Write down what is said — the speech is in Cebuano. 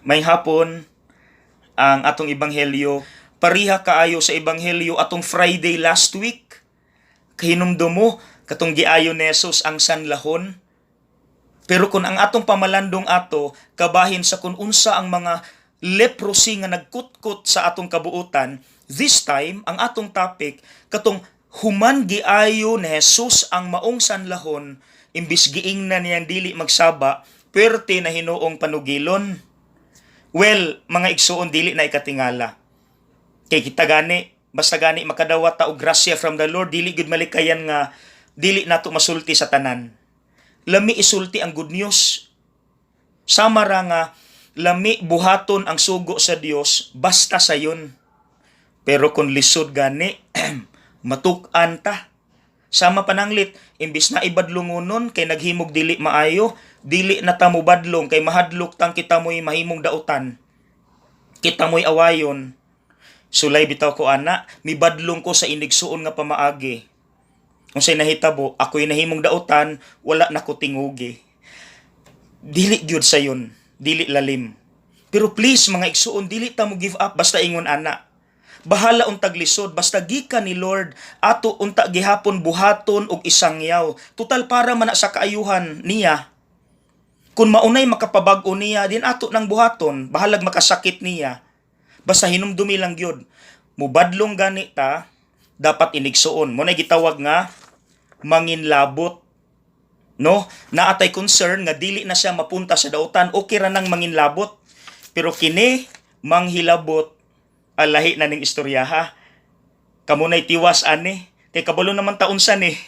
Maayong hapon. Ang atong ebanghelyo pariha kaayo sa ebanghelyo atong Friday last week. Kahinumdum mo katong giayo ni Jesus ang sanlahon. Pero kung ang atong pamalandong ato kabahin sa kung unsa ang mga leprosy nga nagkutkot sa atong kabuutan, this time ang atong topic katong human giayo ni Jesus ang maong sanlahon, imbis giingnan niyang dili magsaba, puwerte na hinuong panugilon. Well, mga igsuon, dili na ikatingala. Kay kita gani, basta gani makadawat ta og grasya from the Lord, dili gud malikayan nga dili nato masulti sa tanan. Lami isulti ang good news. Sama ra nga lami buhaton ang sugo sa Dios basta sayon. Pero kung lisod gani, matuk-an ta. Sama pananglit, imbis na ibadlungonon kay naghimog dili maayo, dili na ta mobadlong kay mahadlok tang kita mo'y mahimong dautan. Kita mo'y awayon. Sulay bitaw ko ana, mibadlong ko sa inigsuon nga pamaagi. Unsay nahitabo, ako'y nahimong dautan, wala na ko tingugi. Dili gyud sayon, dili lalim. Pero please, mga igsuon, dili ta mo give up basta ingon ana. Bahala untag lisod, basta gikan ni Lord, ato unta gihapon buhaton og isangyaw. Total para man na sa kaayuhan niya. Kung maunay makapabag-o niya, din ato nang buhaton, bahalag makasakit niya. Basta hinumdumi lang gyud. Mubadlong gani ta, dapat inigsuon. Mao na gitawag nga manginlabot. No? Naatay concern nga dili na siya mapunta sa dautan, okay ra nang manginlabot. Pero kini manghilabot, alahi na ning istorya ha. Kamo na'y tiwas ani kay kabalo naman ta unsa ni.